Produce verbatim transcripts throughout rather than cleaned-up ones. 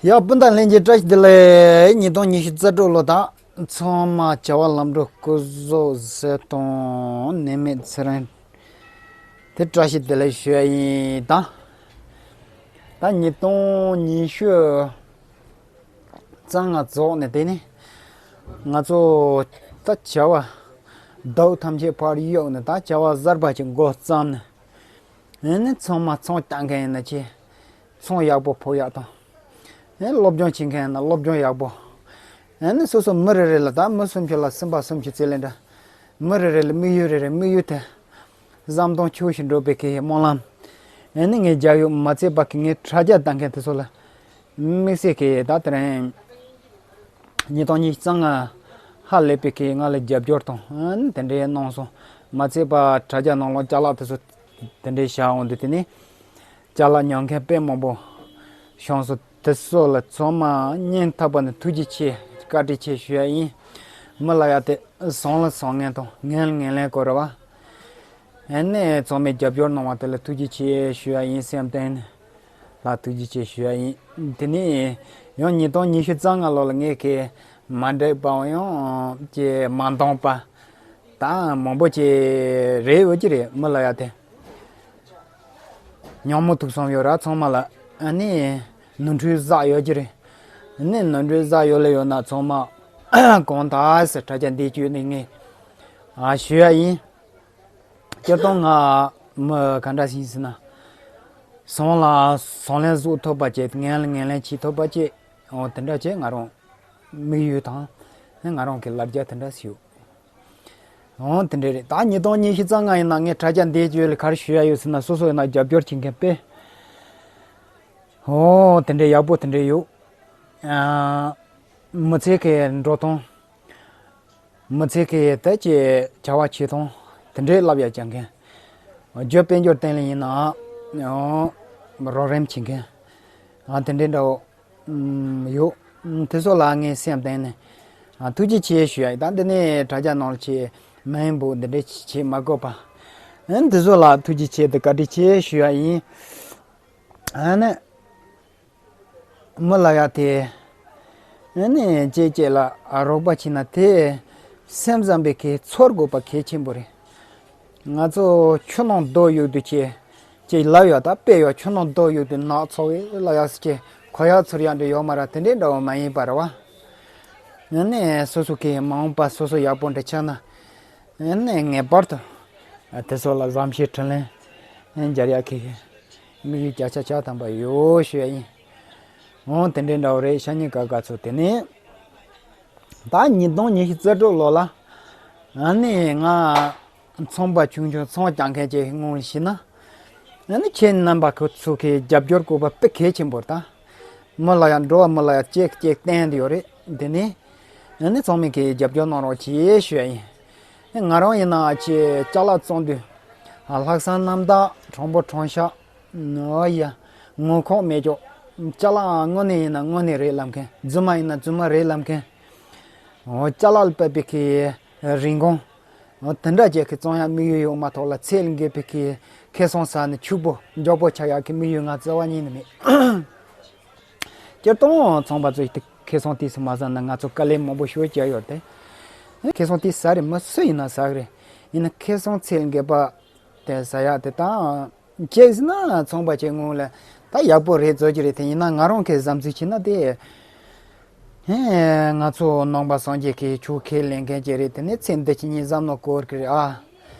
ཡ། སྤུན་ཟླ་ལྷན་རྒྱས་བཀྲ་ཤིས་བདེ་ལེགས། ཉིས་སྟོང་ཉི་ཤུ་རྩ་དྲུག་ལོ་དང་ཚང་མ་བྱ་བ་ལམ་འགྲོ་སྐུ་གཟུགས་གསལ་སྟོང་ནད་མེད་ཚེ་རིང་དེ་བཀྲ་ཤིས་བདེ་ལེགས་ཞུ་ཡ་ཡིན། ད་ད་ཉིས་སྟོང་ཉི་ཤུ་རྩ་ལྔ་རྫོགས་ནས་དེ་ནི་ང་ཚོ་ད་བྱ་བ་ཟླ་བ་ཐམས་ཅད་ཕར་གཡུགས་ནས་ད་བྱ་བ་གསར་པ་ཅིག་འགོ་བརྩམས་ནས། ཨ་ནི་ཚང་མ་ཚོང་བཏང་མཁན་ཡིན་ན་ཆེ། ཚོང་ཡག་པོ་ཕོག་ཡག་དང་། ཨ་ནི་སློབ་སྦྱོང་བྱེད་མཁན་ཡིན་ན་སློབ་སྦྱོང་ཡག་པོ། ཨ་ནི་སོ་སོ་མི་རེ་རེ་ལ་ད་མི་སུམ་ཅུ་ལ་སེམས་པ་སུམ་ཅུ་རྩིས་ལེན་འདྲ། མི་རེ་རེ་ལ་དམིགས་ཡུལ་རེ་རེ་དམིགས་ཡུལ་དེ་བསམ་དོན་ཆོས་བཞིན་འགྲུབ་པའི་གི་སྨོན་ལམ། ཨ་ནི་ངའི་རྒྱབ་ཡོད་མ་ཚད་པ་གི་ངའི་དྲ་རྒྱ་ལྟ་མཁན་དེ་ཚོ་ལ་དམིགས་བསལ་གི་ད་དེ་རིང་ཉིས་སྟོང་ཉི་ཤུ་རྩ་ལྔ་ཧ་ལས་པའི་གི་ང་ལ་རྒྱབ་སྐྱོར་དང་ཨ་ནི་དེ་འདྲའི་གནང་སོང་། མ་ཚད་པ་དྲ་རྒྱ་ནང་ལོགས་ཅ་ལག་དེ་ཚོ་དེ་འདྲའི་བཞག་འོང་དུས་དེ་ནི་ཅ་ལག་ཉོ་མཁན་དཔེ་མང་པོ་བྱུང་སོང་། དེ་ཚོ་ལ་ཚང་མ་སྙིང་ཐག་པ་ནས་ཐུགས་རྗེ་ཆེ་བཀའ་དྲིན་ཆེ་ཞུ་ཡ་ཡིན། མི་ལ་ཡ་དེ་བཟང་ལ་བཟང་ངན་དང་ངན་ལ་ངན་ལན་གོ་ར་བ། ཨ་ནི་ཚང་མས་རྒྱབ་སྐྱོར་གནང་བ་དེ་ལ་ཐུགས་རྗེ་ཆེ་ཞུ་ཡ་ཡིན། སེམས་གཏིང་ནས་ལ་ཐུགས་རྗེ་ཆེ་ཞུ་ཡ་ཡིན། དེ་ནས་ཡང་ཉིས་སྟོང་ཉི་ཤུ་རྩ་ལྔ་ལོ་ལ་ངས་ཁེ་མ་འགྲིག་པའང་ཡང་ཅེས་མ་འདང་པ་ད་མང་པོ་ཅིག་རེད་ཡོད་ཀྱི་རེད། མི་ལ་ཡ་དེ་ཉོན་མོངས་དུག་གསུམ་ཡོད་ར་ཚང་མ་ལ། ཨ་ནི་ནོར་འཁྲུལ་བསགས་ཡོད་ཀྱི་རེད། ཨ་ནི་ནོར་འཁྲུལ་བསགས་ཡོད་ལ་ཡོད་ན་ཚང་མ་གང་ལྟར་ཟེར་དྲ་རྒྱ་འདི་བརྒྱུད་ནས་ངས་ཨ་ཞུ་ཡ་ཡིན། སྤྱིར་བཏང་ང་མི་ག་འདྲ་ཞིག་ཟེར་ན། བཟང་ལ་བཟང་ལན་བཟོ་ཐུབ་པ་བྱེད། ངན་ལ་ངན་ལན་བྱེད་ཐུབ་པ་བྱེད། འོ་དེ་འདྲ་བྱེད་ང་རང་དམིགས་ཡུལ་དང་ང་རང་གི་ལ་རྒྱ་དེ་འདྲ་ཞིག་ཡོད། འོ་དེ་འདྲ་རེད། ད་ཉིས་སྟོང་ཉི་ཤུ་རྩ་ལྔ་ཡིན་ན་ངས་དྲ་རྒྱ་འདི་བརྒྱུད་ལ་ག་རེ་ཞུ་ཡ་ཡོད་ཟེར་ན་སོ་སོ་ཡིན་ན་རྒྱབ་སྐྱོར་བྱེད་མཁན་དཔེ། འོ་དེ་འདྲ་ཡག་པོ་དེ་འདྲ་ཡོད། ཨ་མི་ཚེ་གི་འགྲོ་སྟངས། མི་ཚེ་གི་ད་ཅི་བྱ་བ་བྱེད་སྟངས་དེ་འདྲའི་བསླབ་ཡ་བྱ་མཁན། རྒྱུ་དཔལ་འབྱོར་སྟེང་ལ་ཡིན་ནའང་རོགས་རམ་བྱེད་མཁན་ཨ་དེ་འདྲའི་འདྲ་བོ་ཡོད། དེ་ཚོ་ལ་ངས་སེམས་གཏིང་ནས་ཐུགས་རྗེ་ཆེ་ཞུ་ཡ་ཡིན། ད་འདི་ནས་དྲ་རྒྱ་ནང་ལ་ཆེ་མིང་འབོད་འདི་འདྲའི་བྱེད་མ་དགོས་པ། དེ་ཚོ་ལ་ཐུགས་རྗེ་ཆེ་དང་བཀའ་དྲིན་ཆེ་ཞུ་ཡ་ཡིན། ཨ་ནི། མི་ལ་ཡ་དེ། ཨ་ནི་ཅེ་ཅེ་ལ་རོགས་པ་བྱེད་ན་དེ་སེམས་བཟང་པའི་གི་ཚོར་དགོས་པ་གལ་ཆེན་པོ་རེད། ང་ཚོ་ཆུ་ནང་རྡོ་གཡུག་དུས་ཅེ་ཅེ་ལབ་ཡོད། ད་དཔེ་ཡོད་ཆུ་ནང་རྡོ་གཡུག་དུས་ནག་ཚོ་བའི་ལ་ཡ་སི་ཅེ་གོ་ཡག་ཚོར་ཡག་འདྲ་ཡོད་མ་ར་དེ་འདྲའི་འདྲ་བོ་མ་ཡིན་པ་ར་བ། ཨ་ནི་སོ་སོ་གི་མ་འོངས་པ་སོ་སོ་ཡག་པོ་འདྲ་ཆགས་ན། ཨ་ནི་ངེས་པར་དུ་དེ་ཚོ་ལ་བསམ་ཤེས་དྲིན་ལན་སྦྱར་ཡག་གི་དམིགས་ཡུལ་བརྒྱ་ཆ་བརྒྱ་ཐམ་པ་ཡོད་ཞུ་ཡ་ཡིན། འོང་དེ་འདྲའི་འདྲ་བོ་རེད། ཤ་ཉེ་དགའ་དགའ་ཚོ་དེ་ནས་ད་ཉིས་སྟོང་ཉི་ཤུ་རྩ་དྲུག་ལོ་ལ་ཨ་ནི་ང་ཚོང་པ་ཆུང་ཆུང་ཚོང་རྒྱག་མཁན་ཅིག་སྔོན་ལ་ཤི་ན། ཨ་ནི་ཁྱེད་རྣམ་པ་ཁོ་ཚོ་གི་རྒྱབ་སྐྱོར་དགོས་པ་དཔེ་གལ་ཆེན་པོ་རེད་ད། མི་ལ་ཡང་འགྲོ་བ་མི་ལ་ཡང་གཅིག་གཅིག་བསྟན་དུ་ཡོད་རེད། འདི་ནི་ཨ་ནི་ཚང་མས་ཀྱི་རྒྱབ་སྐྱོར་གནང་རོགས་གྱིས་ཞུ་ཡ་ཡིན། ང་རང་ཡིན་ན་ཅི་ཅ་ལག་བཙོང་དུས་ལྷག་བསམ་རྣམ་དག་དྲང་པོ་དྲང་བཞག་ཨོ་ཡ། ངོ་ཁོག་མེད་ཀྱོག་ཅ་ལག་དངོས་གནས་ཡིན་ན་དངོས་གནས་རེད་ལབ་མཁན། རྫུན་མ་ཡིན་ན་རྫུན་མ་རེད་ལབ་མཁན། ཨོ་ཅ་ལག་ལ་དཔག་པའི་གི་རིན་གོང་། འོ་དེ་འདྲ་ཅིག་གི་བཙོང་ཡག་དམིགས་ཡུལ་ཡོད་མ་གཏོགས་ལ་ཚད་ལས་འགལ་བའི་གི་ཁེ་བཟང་ཟ་ནས་ཕྱུག་པོ་མགྱོགས་པོ་ཆགས་ཡག་གི་དམིགས་ཡུལ་ང་རྩ་བ་ཉིད་ནས་མེད། སྤྱིར་བཏང་ཚོང་པ་ཚོས་དེ་ཁེ་བཟང་དེ་ཚོ་མ་ཟ་ན་ང་ཚོ་དཀའ་ལས་མང་པོ་ཞེ་པོ་བརྒྱབ་ཡོད་དེ། ཁེ་བཟང་དེ་ཟ་རེད། མི་སུ་ཡིན་ན་ཟ་གི་རེད། ཡིན་ན་ཁེ་བཟང་ཚད་ལས་འགལ་བ་དེ་ཟ་ཡག་དེ་དང་། ཅེས་ན་ཚོང་པ་ཅིག་ངོས་ལ་ད་ཡག་པོ་རེད་བཟོ་གི་རེད། དེ་ཡིན་ན་ང་རང་གི་བསམ་ཚུལ་བྱས་ན་དེ། ཧེ། ང་ཚོ་ནང་པ་སངས་རྒྱས་ཀྱི་ཆོས་ཁས་ལེན་མཁན་ཅིག་རེད། དེ་ནས་ཚེ་འདི་ཕྱི་གཉིས་བསམ་བློ་འཁོར་གི་རེད་ཨ།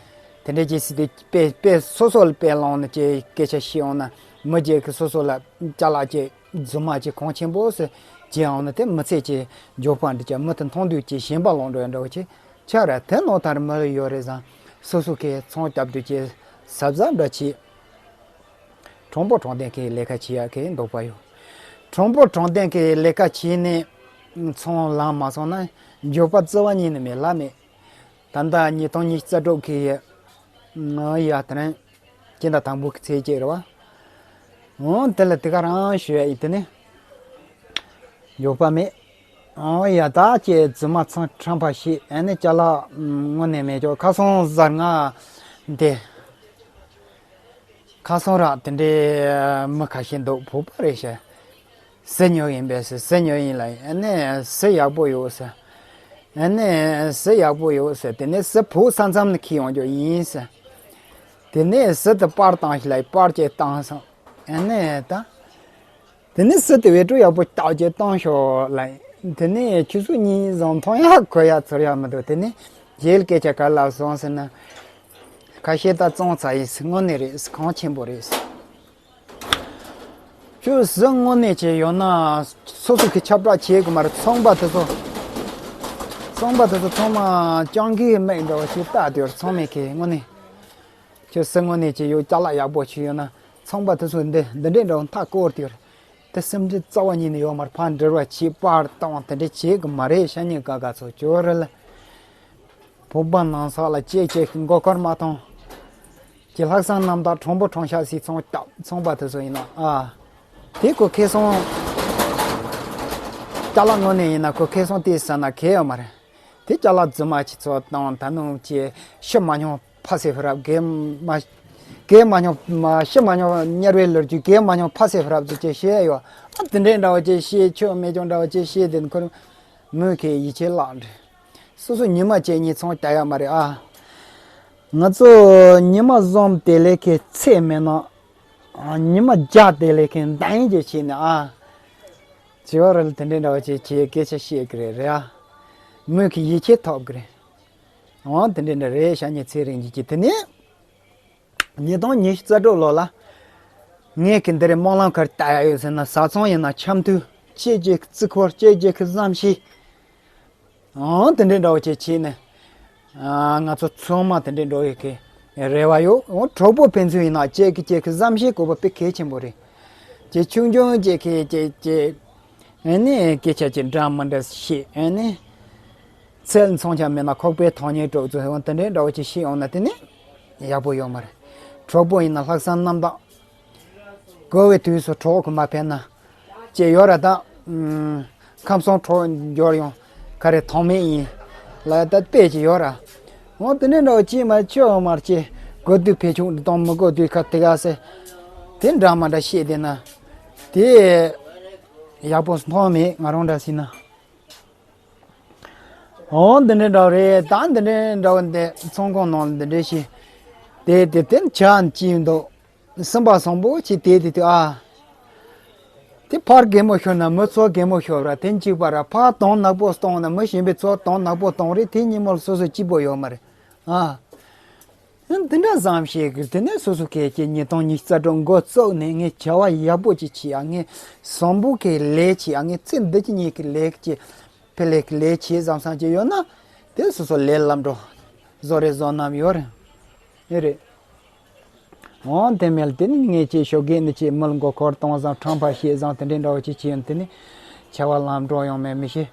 དེ་འདྲ་ཅིག་སྲིད་དེ་དཔེ་དཔེ་སོ་སོ་ལ་དཔེ་བླངས་ནས་ཅིག་སྐད་ཆ་བཤད་འོང་ན་མི་རྒྱུད་ཀྱི་སོ་སོ་ལ་ཅ་ལག་ཅིག་རྫུན་མ་ཅིག་གོང་ཆེན་པོ་ཟེར་བྱས་འོང་ན་དེ་མི་ཚེ་ཅིག་མགྱོགས་པ་འགྲིག་ཀྱང་མི་དེ་མཐོང་དུས་ཅིག་ཞེན་པ་ལངས་འགྲོ་ཡ་འདྲ་བོ་ཅིག་ཆགས་ར། དེ་ནོར་ཐར་མི་ལ་ཡོད་རེད་བཟང་། སོ་སོ་གི་ཚོང་རྒྱབ་དུས་ཀྱི་གཟབ་གཟབ་འདྲ་བྱེད། དྲང་པོ་དྲང་བདེན་གྱི་ལས་ཀ་བྱེད་ཡག་གི་འདོད་པ་ཡོད། དྲང་པོ་དྲང་བདེན་གྱི་ལས་ཀ་བྱས་ནས་ཚོང་ལངས་མ་སོང་ན་མགྱོགས་པ་རྩ་བ་ཉིད་ནས་མེད་ལ་མེད། ད་ལྟ་ཉིས་སྟོང་ཉི་ཤུ་རྩ་དྲུག་གི་ཡ་དེ་རིང་སྤྱི་ཟླ་དང་པོ་གི་ཚེས་གཅིག་རེད་བ། འོང་དེ་ལ་དེ་ག་རང་ཞུ་ཡ་ཡིན། དེ་ནི་མགྱོགས་པ་མེད། ཨོ་ཡ། ད་ཁྱེད་རྫུན་མ་ཚང་ཁྲམ་པ་ཞིག་ཨ་ནི་ཅ་ལག་དངོས་གནས་མེད་ཀྱོག་ཁ་སང་གཟར་ང་འདི་ཁ་སང་རག་དེ་འདྲའི་མི་ཁ་ཤས་འདུག་བོད་པ་རེད་ཤག་གཟི་ཉོ་ཡིན་པས་ཟེར། གཟི་ཉོ་ཡིན་ལ། ཨ་ནི་གཟི་ཡག་པོ་ཡོད་ཟེར། ཨ་ནི་གཟི་ཡག་པོ་ཡོད་ཟེར། དེ་ནས་གཟི་བོད་ས་མཚམས་ནས་འཁྱེར་ཡོང་རྒྱུ་ཡིན་ཟེར། དེ་ནས་གཟི་དེ་པར་བཏང་ཞིག་ལ། པར་ཅིག་བཏང་སོང་། ཨ་ནི་ད། དེ་ནས་གཟི་དེ་བེད་སྤྱོད་ཡག་པོ་རྟགས་ཅིག་བཏང་ཤོག་ལ། དེ་ནས་ཁྱོད་ཚོ་གཉིས་བཟང་མཐོང་ཡག་གོ་ཡག་ཚོར་ཡག་མི་འདུག། དེ་ནས་གཞན་སྐད་ཆ་ག་ལབ་སོང་ཟེར་ན། ཁ་ཤས་ད་བཙོང་ཚར་ཡིན་ཟེར། དངོས་གནས་རེད་ཟེར། གང་ཆེན་པོ་རེད་ཟེར། ཁྱོད་གཟི་དངོས་གནས་ཅིག་ཡོད་ན་སོ་སོ་གིས་ཁྱབ་བསྒྲགས་བྱེད་དགོས་མ་རེད། ཚོང་པ་དེ་ཚོ། ཚོང་པ་དེ་ཚོ་ཚང་མ་སྤྱང་ཀིའི་མིག་འདྲ་བོ་ཞིག་བལྟས་བསྡད་ཡོད་རེད། ཚང་མས་ཀྱི་དངོས་གནས། ཁྱོད་གཟི་དངོས་གནས་ཅིག་ཡོད། ཅ་ལག་ཡག་པོ་ཞིག་ཡོད་ན་ཚོང་པ་དེ་ཚོ་འདི་འདི་འདྲའི་འདྲ་བོ་མཐའ་བསྐོར་བསྡད་ཡོད་རེད། དེ་སེམས་ཁྲལ་རྩ་བ་ཉིད་ནས་ཡོད་མ་རེད། ཕར་འབྲེལ་བ་བྱེད། པར་བཏང་། དེ་འདྲ་བྱེད་དགོས་མ་རེད། ཤ་ཉེ་དགའ་དགའ་ཚོ། ཇོ་རི་ལ། བོད་པ་ནང་སོག་ལ་ཅེ་ཅེ་གི་མགོ་སྐོར་མ་གཏོང་། ཀྱི་ལྷག་བསམ་རྣམ་དག་དྲང་པོ་དྲང་བཞག་སི་ཚོང་རྟགས་ཚོང་པ་དེ་ཚོ་ཡིན་ན་ཨ། དེ་ཁོ་ཁེ་སང་། ཅ་ལག་དངོས་གནས་ཡིན་ན་ཁོ་ཁེ་སང་དེ་ཟ་ན་ཁེ་ཡོད་མ་རེད། དེ་ཅ་ལག་རྫུན་མ་ཅིག་ཚོ་བཏང་། ད་ནུ་ཅེ་ཤི་མ་མྱོང་ཕ་སེ་ཧུ་རབ། རྒས་མ་རྒས་མ་མྱོང་མ་ཤི་མ་མྱོང་དམྱལ་བའི་ལོ་རྒྱུས། རྒས་མ་མྱོང་ཕ་སེ་ཧུ་རབ་ཚོ་ཅེ་བཤད་ཡོད། ཨ་དེ་འདྲའི་འདྲ་བོ་ཅེ་བཤད། ཆོས་མེད་ཀྱང་འདྲ་བོ་ཅེ་བཤད། དེ་ཁོ་མོས་ཁེ་ཡིད་ཆེས་བརླག་འདྲ། སོ་སོ་ཉི་མ་གཅིག་གཉིས་ཚོང་རྒྱག་ཡ་མ་རེད་ཨ། ང་ཚོ་ཉི་མ་གསུམ་དེ་ལས་ཁེ་ཚད་མེད་ན། ཉི་མ་བརྒྱ་དེ་ལས་ཁེ་འདང་རྒྱུ་བྱས་ནས་ཨ། བྱེད་པ་རེད། དེ་འདྲའི་འདྲ་བ་ཅིག་བྱས་སྐད་ཆ་བཤད་ཀྱི་རེད་རེད་ཨ། མོས་ཁེ་ཡིད་ཆེས་ཐོབ་ཀྱི་རེད། འོ་དེ་འདྲའི་འདྲ་རེད། ཤ་ཉེ་ཚེ་རིང་གི་ཅིག་དེ་ནས། ཉིས་སྟོང་ཉི་ཤུ་རྩ་དྲུག་ལོ་ལ། ངས་ཀྱི་འདི་རེད། སྨོན་ལམ་ག་རེ་བཏབ་ཡ་ཡོད་ཟེར་ན། བཟའ་ཚང་ཡིན་ན་འཆམ་མཐུན། གཅིག་གཅིག་བརྩི་འཁོར། གཅིག་གཅིག་གི་བསམ་ཤེས། འོ་དེ་འདྲའི་འདྲ་བོ་ཅིག་བྱས་ནས། ང་ཚོ་ཚང་མ་དེ་འདྲའི་འགྲོ་ཡི་གི་རེ་བ་ཡོད། འོ་གྲོགས་པོ་ཕན་ཚུན་ཡིན་ན་གཅིག་གིས་གཅིག་གི་བསམ་ཤེས་དགོས་པ་དཔེ་གལ་ཆེན་པོ་རེད། ཅིག་ཆུང་ཆུང་གཅིག་གིས་གཅིག་གཅིག་ཨ་ནི་སྐད་ཆ་ཅིག་འདྲ་མི་འདྲ་བཤད། ཨ་ནི་ཚལ་མཚོན་ཆ་མེད་ན་ཁོག་པའི་ཐང་ཉེ་གྲོགས་ཚོ། འོ་དེ་འདྲའི་འདྲ་བོ་ཅིག་བཤད་ཡོང་ན་དེ་ནི་ཡག་པོ་ཡོད་མ་རེད། གྲོགས་པོ་ཡིན་ན་ལྷག་བསམ་རྣམ་དག་དགོས་པའི་དུས་སུ་གྲོགས་ཀྱིས་མ་ཕན་ན། ཅེས་ཡོད་ར་ད། ཨུམ། ཁམས་གསུམ་གྲོགས་འབྱོར་ཡང་ག་རེ་དོན་མེད་ཡིན། ལ་ད་དཔེ་ཅིག་ཡོད་ར། འོ་དེ་འདྲའི་འདྲ་བོ་ཅིག་མ་ཆོག་མར་ཅེ། དགོས་དུས་བེད་སྤྱོད་གཏོང་། མི་དགོས་དུས་ཁ་དེ་ག་སེ། དེ་འདྲ་མ་འདྲ་བཤད་བསྡད་ན། དེ་ཡག་པོ་མཐོང་མེད། ང་རང་འདྲ་ཟིན་ན། འོ་འདི་འདྲའི་འདྲ་བོ་རེད། ད་འདི་འདྲའི་འདྲ་བོ་འདི་ཚོང་ཁང་ནང་འདི་འདྲའི་ཞིག་དེ་དེ་དེ་ཆ་ཅིག་འདུག། སེམས་པ་བཟང་པོ་ཅིག་དེ་དེ་དེ་ཨ། དེ་ཕར་གད་མོ་ཤོར་ན་མི་ཚོ་གད་མོ་ཤོར་ར། དེ་གཅིག་པ་ར། ཕར་དོན་ནག་པོ་གཏོང་ན་མི་གཞན་པའི་ཚོ་དོན་ནག་པོ་གཏོང་རེད། དེ་གཉིས་མོལ་སོ་སོ་གཅིག་པོ་ཡོད་མ་རེད་ཨ། འདི་འདྲ་བསམ་ཤེས་ཀྱི། དེ་ནས་སོ་སོ་གལ་ཆེ་ཉིས་སྟོང་ཉི་ཤུ་རྩ་དྲུག་འགོ་བཙུགས་ནས་ངས་བྱ་བ་ཡག་པོ་ཅིག་བྱེད་ཡ། ངས་བཟང་པོ་གི་ལས་བྱེད་ཡ། ངས་ཚེ་འདི་ཕྱི་གཉིས་ཀྱི་ལས་ཀྱི་ཕལ་ལས་ཀྱི་ལས་བྱེད་བསམ་བསམ་ཅིག་ཡོད་ན། དེ་སོ་སོ་ལས་ལམ་འགྲོ་བཟོ་རེ་བཟོ་ནམ་ཡོད་རེད། ཨེ་རེད། འོང་དེ་མེད་དེ་ནི་ངས་ཅིག་ཞོགས་ཀས་ནི་ཅིག་མི་ལ་མགོ་འཁོར་གཏོང་བཟང་། ཁྲམ་པ་བཤད་བཟང་། དེ་འདྲའི་འདྲ་བོ་ཅིག་བྱས་ཡོང་དེ་ནི་བྱ་བ་ལམ་འགྲོ་ཡོང་མེད་མི་ཤེས།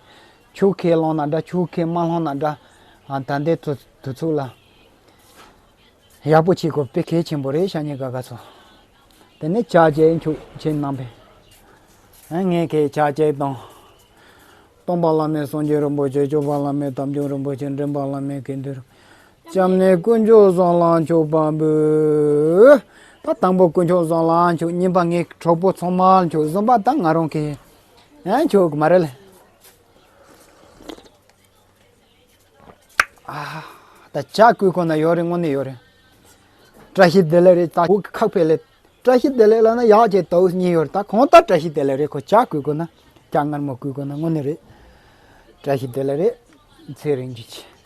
ཆུ་ཁས་བླངས་ན་འདྲ། ཆུ་ཁས་མ་བླངས་ན་འདྲ། ཨ་ད་ལྟའི་དུས་དུས་ཚོད་ལ། ཡག་པོ་བྱེད་དགོས་དཔེ་གལ་ཆེན་པོ་རེད། ཤ་ཉེ་དགའ་དགའ་ཚོ། དེ་ནས་ཕྱག་རྗེས་འཇུག་ཆེན་གནང་པས། ཨ་ངས་ཁྱེད་ཕྱག་རྗེས་དང་། སྟོང་པ་བླ་མེད་སངས་རྒྱས་རིན་པོ་ཆེ། བཅུ་པ་བླ་མེད་དམ་ཆོས་རིན་པོ་ཆེ། འདྲེན་པ་བླ་མེད་དགེ་འདུན། སྐྱབས་གནས་དཀོན་མཆོག་བཟང་ལ་མཆོད་པ་འབུལ། ད་དང་པོ་དཀོན་མཆོག་བཟང་ལ་མཆོད། གཉིས་པ་ངའི་གྲོགས་པོ་ཚང་མ་ལ་མཆོད། གསུམ་པ་ད་ང་རང་གི་ཨ་མཆོད་གི་མ་རེད་ལ། ཨ། ད་ཇ་བསྐོལ་དགོས་ན་ཡོད་རེད། དངོས་གནས་ཡོད་རེད། བཀྲ་ཤིས་བདེ་ལེགས་རེད། ད་འུ་ཁག་ཕེ་ལེ། བཀྲ་ཤིས་བདེ་ལེགས་ལབ་ན་ཡག་ཅིག་དོགས་གཉིས་ཡོད་རེད། ད་གང་ལྟར་བཀྲ་ཤིས་བདེ་ལེགས་རེད། ཁོ་ཇ་བསྐོལ་དགོས་ན། ཇ་མངར་མོ་བསྐོལ་དགོས་ན་དངོས་གནས་རེད། བཀྲ་ཤིས་བདེ་ལེགས་རེད། ཚེ་རིང་གྱུར་ཅིག།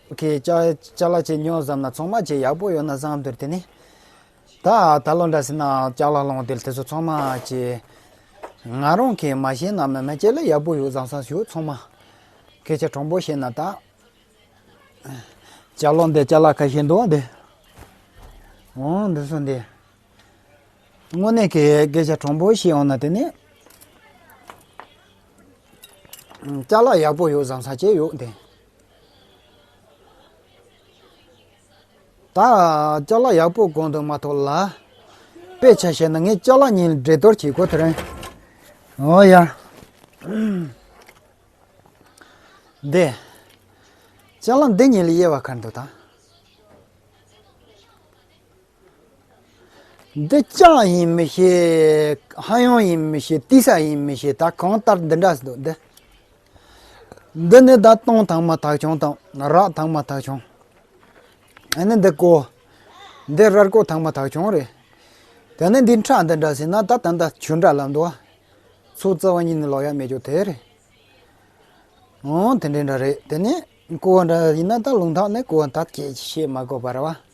ཨོ་ཁེ། ཅ་ཅ་ལག་ཅིག་ཉོ་བསམ་ན་ཚང་མ་ཅིག་ཡག་པོ་ཡོད་ན་བཟང་འདུག་དེ་ནི། ད་ད་ལོ་འདྲ་ཟེར་ན་ཅ་ལག་སློང་དེ་དེ་ཚོ་ཚང་མ་ཅིག་ང་རང་གིས་མ་ཤེས་ན་མི་མ་ཅིག་ལ་ཡག་པོ་ཡོད་བཟང་བཟང་ཞུ་ཚང་མ། སྐད་ཆ་དྲང་པོ་བཤད་ན་ད། ཅ་ལག་འདི་ཅ་ལག་ཁ་ཤས་འདུག་འདི། འོང་འདི་སོ་འདི། དངོས་གནས་ཀྱི་སྐད་ཆ་དྲང་པོ་བཤད་ཡོང་ན་དེ་ནི། ཅ་ལག་ཡག་པོ་ཡོད་བཟང་ས་ཅིག་ཡོད་འདི། ད་ཅ་ལག་ཡག་པོ་གང་འདུག་མ་གཏོགས་ལ། དཔེ་ཆ་བཤད་ན་ངས་ཅ་ལག་གཉིས་ལ་འགྲན་བསྡུར་བྱེད་དགོས་དེ་རིང་། འོ་ཡ། འདི། ཅ་ལག་འདི་གཉིས་ལ་དབྱེ་བ་ག་རེ་འདུག་ད། འདི་ལྕགས་ཡིན་མི་ཤེས། ཧ་ཡང་ཡིན་མི་ཤེས། ཏི་ས་ཡིན་མི་ཤེས། ད་གང་ལྟར་འདི་འདྲ་ཟེར་འདུག་འདི། འདི་ནི་ད་སྟོང་དང་མ་ཐག་ཆོད་དང་རག་དང་མ་ཐག་ཆོད། ཨ་ནི་འདི་ཀོ། འདི་རར་ཀོ་དང་མ་ཐག་ཆོད་རེད། དེ་ནི་འདི་ཁྲ་འདི་འདྲ་ཟེར་ན་ད་ད་ད་ཆུ་འདྲ་ལ་འདུག་ཚོ་རྩ་བ་ཉིད་ནས་ལོག་ཡ་མེད་རྒྱུ་དེ་རེད། འོ་དེ་འདྲ་འདྲ་རེད། དེ་ནི་ཀོ་བ་འདྲ་ཡིན་ན་ད་ལུང་ཐག་ནས་ཀོ་བ་ད་སྐད་ཆ་བཤད་མ་དགོས་པ་རེད་བ།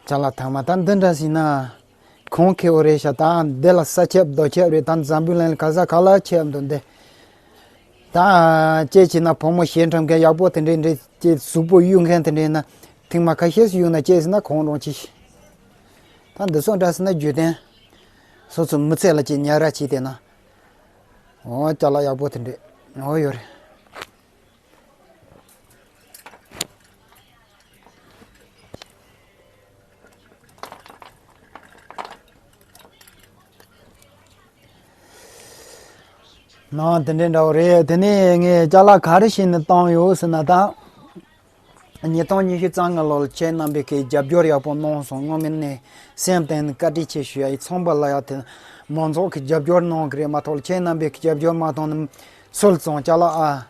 ཅ་ལག་ཐང་མ་ད་འདི་འདྲ་ཟིན་ན། གོང་ཁེ་བོ་རེད་ཤག་ད་འདི་ལ་ས་ཁྱབ་རྡོ་ཁྱབ་རེད། ད་འཛམ་བུ་གླིང་ལ་ག་ས་ག་ལ་ཁྱབ་འདུག་འདི། ད་ཅེ་བྱས་ན་བུ་མོ་ཞེ་ཁྲམ་མཁན་ཡག་པོ་དེ་འདྲས་འདྲས་ཅེ་གཟུགས་པོ་གཡུག་མཁན་དེ་འདྲས་ན། ཐེངས་མ་ཁ་ཤས་སུ་གཡུག་ན་ཅེ་ཟིན་ན་གོང་རོང་ཆི་ཤི། ད་འདི་ཚོ་འདྲ་ཟིན་ན་རྒྱུ་ལྡན། སོ་སོ་མི་ཚེ་ལ་ཅེ་ཉ་ར་ཆི་དེ་ན། འོ་ཅ་ལག་ཡག་པོ་དེ་འདྲས། འོ་ཡོད་རེད། ནང་དེ་འདྲའི་འདྲ་བོ་རེད། དེ་ནས་ངས་ཅ་ལག་ག་རེ་བྱས་ནས་བཏང་ཡོད་ཟེར་ན་ད། ཉིས་སྟོང་ཉི་ཤུ་རྩ་ལྔ་ལོར་ཁྱེད་རྣམ་པས་ཀྱི་རྒྱབ་སྐྱོར་ཡག་པོ་གནང་སོང་། སྔོན་མ་ནས་སེམས་གཏིང་ནས་བཀའ་དྲིན་ཆེ་ཞུ་ཡ་ཡིན། ཚོང་པ་ལ་ཡ་དེ་མང་ཚོགས་ཀྱི་རྒྱབ་སྐྱོར་གནང་གི་རེད་མ་གཏོགས་ཁྱེད་རྣམ་པས་ཀྱི་རྒྱབ་སྐྱོར་མ་གཏོང་ན་སུས་བཙོང་ཅ་ལག་ཨ།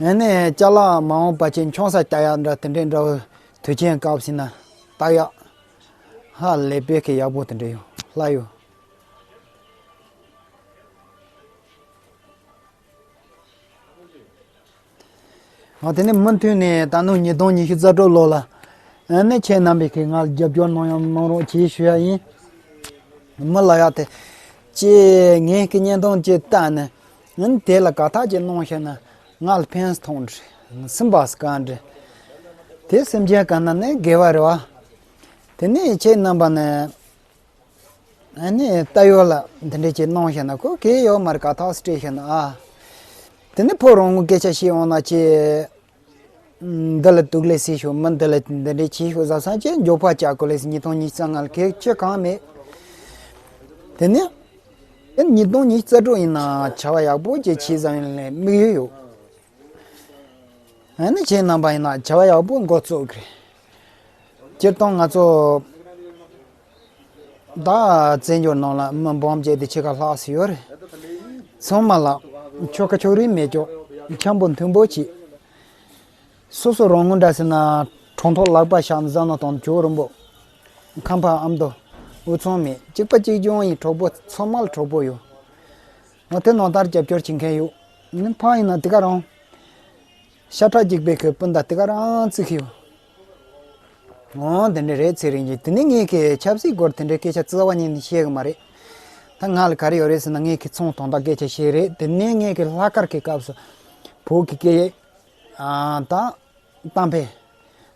ཨ་ནི་ཅ་ལག་མ་འོངས་པ་ཅན་ཆུང་ས་ལྟ་ཡག་འདྲ་དེ་འདྲའི་འདྲ་བོ་དུས་ཆེན་སྐབས་ཟིན་ན་ལྟ་ཡག་ཧ་ལས་པའི་གི་ཡག་པོ་དེ་འདྲ་ཡོད་ལ་ཡོད། ང་དེ་ནས་མུ་མཐུད་ནས་ད་ནུབ་ཉིས་སྟོང་ཉི་ཤུ་རྩ་དྲུག་ལོ་ལ་ཨ་ནི་ཁྱེད་རྣམ་པས་གི་ང་ལ་རྒྱབ་སྐྱོར་གནང་ཡང་གནང་རོགས་གྱིས་ཞུ་ཡ་ཡིན། མི་ལ་ཡ་དེ་ཅེས་ངས་ཀྱི་བརྙན་ཐུང་ཅིག་བལྟས་ནས་ཨ་ནི་དེ་ལ་དགའ་ཐག་ཅིག་གནང་ཤེས་ན་ང་ལ་ཕན་ཐོགས་འདྲི་སེམས་པ་དཀའ་འདྲི། དེ་སེམས་ཅན་ག་ན་ནི་དགེ་བ་རེད་བ། དེ་ནས་ཁྱེད་རྣམ་པ་ནས། ཨ་ནི་ལྟ་ཡོད་ལ་འདི་འདྲས་ཅིག་གནང་ཤེས་ན་ཁོ་གལ་ཡོད་མ་རེད། ག་ཐག་སྤྲད་ཤེས་ན་ཨ། དེ་ནི་ཕོ་རང་ངོ་སྐད་ཆ་བཤད་འོང་ན་ཅི། འདི་ལ་དུག་ལས་སྲིད་ཤོག་མི་འདི་ལ་འདི་འདྲས་བྱེད་ཤོག་བཟའ་ཚང་ཅན་མགྱོགས་པ་བཅའ་དགོས་ལས་ཉིས་སྟོང་ཉི་ཤུ་རྩ་ལྔ་ལ་གལ་ཆེ་གང་མེད། དེ་ནི། ཨ་ནི་ཉིས་སྟོང་ཉི་ཤུ་རྩ་དྲུག་ཡིན་ན་བྱ་བ་ཡག་པོ་ཅིག་བྱེད་བསམ་ཡོད་ལས་དམིགས་ཡུལ་ཡོད། ཨ་ནི་ཁྱེད་རྣམ་པ་ཡིན་ན་བྱ་བ་ཡག་པོ་འགོ་བཙུགས་ཀྱི་རེད། སྤྱིར་བཏང་ང་ཚོ་ད་བཙན་བྱོལ་ནང་ལ་མི་འབུམ་བརྒྱད་དེ་ཕྱེད་ཀ་ལྷག་ཙམ་ཡོད་རེད། ཚང་མ་ལ་ཆོལ་ཁ་ཕྱོགས་རིས་མེད་ཀྱོག་འཆམ་པོ་མཐུན་པོ་བྱེད། སོ་སོ་རང་ངོ་འདྲ་ཟེར་ན་གྲོང་ཐོག་ལག་པ་བཞག་ནས་བཟའ་ན་དང་ཇོ་རིན་པོ། ཁམས་པ་ཨ་མདོ། དབུས་གཙང་མི་གཅིག་པ་གཅིག་རྐྱང་ཡིན། གྲོགས་པོ་ཚང་མ་ལ་གྲོགས་པོ་ཡོད། ང་དེ་ནང་ལྟར་རྒྱབ་སྐྱོར་བྱེད་མཁན་ཡོད། ངན་ཕ་ཡིན་ན་དེ་ག་རང་། ཤ་ཁྲག་གཅིག་པའི་གི་སྤུན་ཟླ་དེ་ག་རང་བརྩི་གི་ཡོད། འོ་དེ་འདྲ་རེད་ཚེ་རིང་གིས། དེ་ནི་ངས་ཀྱི་ཆབ་སྲིད་སྐོར་དེ་འདྲའི་སྐད་ཆ་རྩ་བ་ཉིད་ནས་བཤད་གི་མ་རེད། ད་ང་ལ་ག་རེ་ཡོད་རེད་ཟེར་ན་ངས་ཀྱི་ཚོང་དོན་དག་སྐད་ཆ་བཤད་རེད། དེ་ནས་ངས་ཀྱི་ལྷག་དཀར་གྱི་སྐབས་སུ་བོད་ཀྱི་སྐད་ཨ་ད་གཏམ་དཔེ།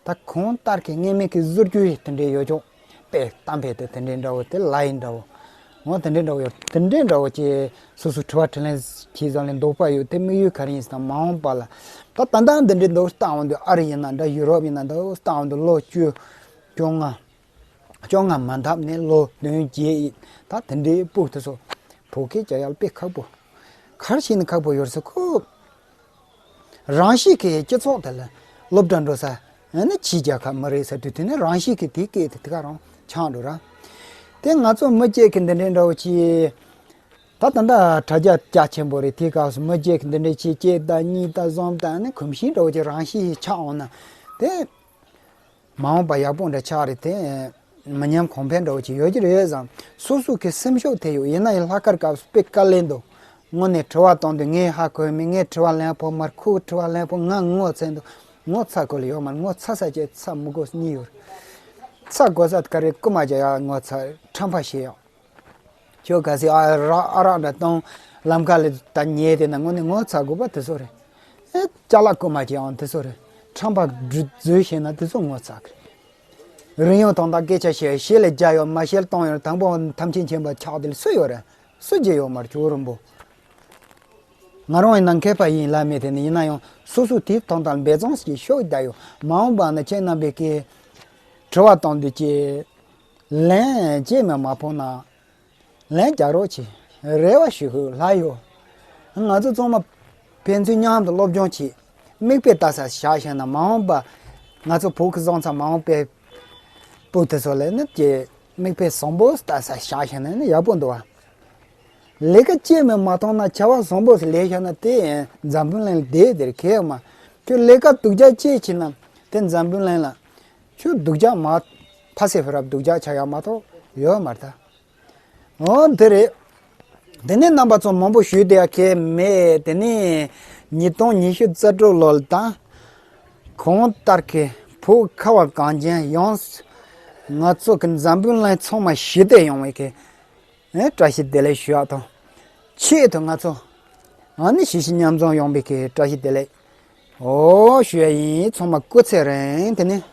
ད་གང་ལྟར་གྱི་སྔས་མེད་ཀྱི་བཟོ་བཅོས་དེ་འདྲའི་ཡོད་ཅོག་དཔེ་གཏམ་དཔེ་དེ་དེ་འདྲའི་འདྲ་བོ་དེ་ལ་ཡིན་འདྲ་བོ། འོ་དེ་འདྲའི་འདྲ་བོ་ཡོད། དེ་འདྲའི་འདྲ་བོ་ཅེས་སོ་སོ་དྲི་བ་དྲིས་ལན་བྱས་ཙང་ལས་འདོད་པ་ཡོད། དེ་དམིགས་ཡུལ་ག་རེ་ཡིན་ཟེར་ན་མ་འོངས་པ་ལ་ད་ད་ལྟ་འདི་འདྲའི་འདུག་ལྟ་འོང་དུས་ཨ་རི་ཡིན་ན་འདྲ་ཡུ་རོབ་ཡིན་ན་འདུག་ལྟ་འོང་དུས་ལོ་བཅུ་བཅོ་ལྔ་བཅོ་ལྔ་མ་འདབ་ནས་ལོ་བདུན་བརྒྱད་ཡིན། ད་དེ་འདྲའི་སྤུག་དེ་ཚོ་བོད་སྐད་རྒྱག་ཡག་དཔེ་ཁག་པོ། ག་རེ་བྱས་ནས་ཁག་པོ་ཡོད་ཟེར་ཁོ། རང་བཞིན་གྱིས་སྤྱི་ཚོགས་དེ་ལ་སློབ་གྲྭ་འགྲོ་ས་ཨ་ནི་ཕྱི་རྒྱལ་ཁབ་མི་རེད་ཟེར་དུས་དེ་ནི་རང་བཞིན་གྱིས་དེའི་སྐད་དེ་དེ་ག་རང་ཆགས་འགྲོ་ར། དེ་ང་ཚོ་མི་སྐྱེས་ཀྱི་འདི་འདྲའི་འདྲ་བོ་ཅི། ད་ད་ལྟ་དྲ་རྒྱ་རྒྱ་ཆེན་པོ་རེད། དེའི་སྐབས་སུ་མི་སྐྱེས་ཀྱི་འདི་འདྲའི་ཅི་སྐྱེས་ད་གཉིས་ད་བཟང་ད་ཨ་ནི་གོམས་གཤིས་འདྲ་བོ་ཅི་རང་བཞིན་ཆགས་འོང་ན་དེ། མ་འོངས་པ་ཡག་པོ་འདྲ་ཆགས་རེད་དེ། མི་ཉམས་གོང་འཕེལ་འདྲ་བོ་ཅིག་ཡོད་ཀྱི་རེད་བསམ། སོ་སོ་གི་སེམས་ཤུགས་དེ་ཡོད། ཡིན་ན་ཡང་ལྷག་དཀར་སྐབས་སུ་དཔེ་དཀའ་ལས་འདུག་དངོས་གནས་དྲི་བ་བཏང་དུས་ངས་ཧ་གོ་མེད། ངས་དྲི་བ་ལན་ཕོ་མར་ཁུག་དྲི་བ་ལན་ཕོ་ང་ངོ་ཚ་འདུག་ངོ་ཚ་དགོས་ལ་ཡོད་མ་རེད། ངོ་ཚ་ས་ཅེ་ཚ་མི་དགོས་གཉིས་ཡོད་རེད། ཚ་དགོས་ས་ག་རེ་རྐུ་མ་བྱ་ཡག་ངོ་ཚ་ཁྲམ་པ་བྱེད་ཡག་ཁྱོད་ག་ཚོད་ཨ་རག་ཨ་རག་འདྲ་བཏང་ལམ་ཁ་ལ་ད་ཉལ་དེ་ན་དངོས་གནས་ངོ་ཚ་དགོས་པ་དེ་ཚོ་རེད། ཨེ་ཅ་ལག་རྐུ་མ་བྱེད་ཨང་དེ་ཚོ་རེད། ཁྲམ་པ་འཛུལ་བྱས་ན་དེ་ཚོ་ངོ་ཚ་གི་རེད། རིན་ཡོང་དང་ད་སྐད་ཆ་བཤད་ཤེས་ལ་རྒྱ་ཡོད་མ་ཤེས་ལ་གཏོང་ཡོད་དང་པོ་ཐམས་ཅད་མཁྱེན་པ་ཆགས་དེ་ལ་སུ་ཡོད་རེད། སུ་རྒྱལ་ཡོད་མ་རེད་ཇོ་རིན་པོ། ང་རང་ཡིན་ན་མཁས་པ་ཡིན་ལ་མེད་དེ་ནི་ཡིན་ན་ཡང་སོ་སོ་དེ་དང་དང་འབད་བརྩོན་ཞིག་ཤོག་བསྡད་ཡོད། མ་འོངས་པ་ན་ཁྱེད་རྣམ་པས་ཀྱི་དྲི་བ་བཏང་དུས་ཀྱི་ལན་ཅེས་མ་མ་ཕོག་ན། ལན་རྒྱག་རོགས་གྱིས། རེ་བ་ཞུ་ཧུ་ལྷ་ཡོད། ང་ཚོ་ཚང་མ་ཕན་ཚུན་མཉམ་དུ་སློབ་སྦྱོང་བྱེད། མིག་དཔེ་ལྟ་ས་བཞག་བཞག་ན་མ་འོངས་པ་ང་ཚོ་བོད་ཀྱི་བཟང་ཚ་མ་འོངས་པའི་ སྤུ་དེ་ཚོ་ལ་ནི་ཀྱེ་མིག་དཔེ་བཟང་པོ་ལྟ་ས་བཞག་བཞག་ན་ནི་ཡག་པོ་འདུག་བ། ལས་ཀ་ཅི་མི་མ་མཐོང་ན་བྱ་བ་བཟང་པོ་ལས་བཞག་ན་དེ་འཛམ་བུ་གླིང་ལ་བསྡད་དེར་གལ་མ། ཁྱོད་ལས་ཀ་སྡུག་ཅག་ཅི་བྱེད་ན་དེ་འཛམ་བུ་གླིང་ལ་ཁྱོད་སྡུག་ཅག་མ་ཐ་སེ་ཕི་རབ་སྡུག་ཅག་ཆགས་ཡག་མ་གཏོགས་ཡོད་མ་རེད་ད། འོ་དེ་རེད། དེ་ནས་རྣམ་པ་ཚོ་མང་པོ་ཞུས་བསྡད་ཡ་གལ་མེད། དེ་ནས་ཉིས་སྟོང་ཉི་ཤུ་རྩ་དྲུག་ལོ་ལ་དང་གང་ལྟར་གྱི་བོད་ཁ་བ་གངས་ཅན་ཡོངས་ང་ཚོ་གི་འཛམ་བུ་གླིང་ཚང་མ་ཞི་བདེ་ཡོང་བའི་གི་ཨེ་བཀྲ་ཤིས་བདེ་ལེགས་ཞུ་ཡག་དང་། ཆེད་དུ་ང་ཚོ་ཨ་ནི་ཞི་ཞི་མཉམ་འཛོམས་ཡོང་བའི་གི་བཀྲ་ཤིས་བདེ་ལེགས། འོ་ཞུ་ཡ་ཡིན། ཚང་མ་སྐུ་ཚེ་རིང་། དེ་ནས་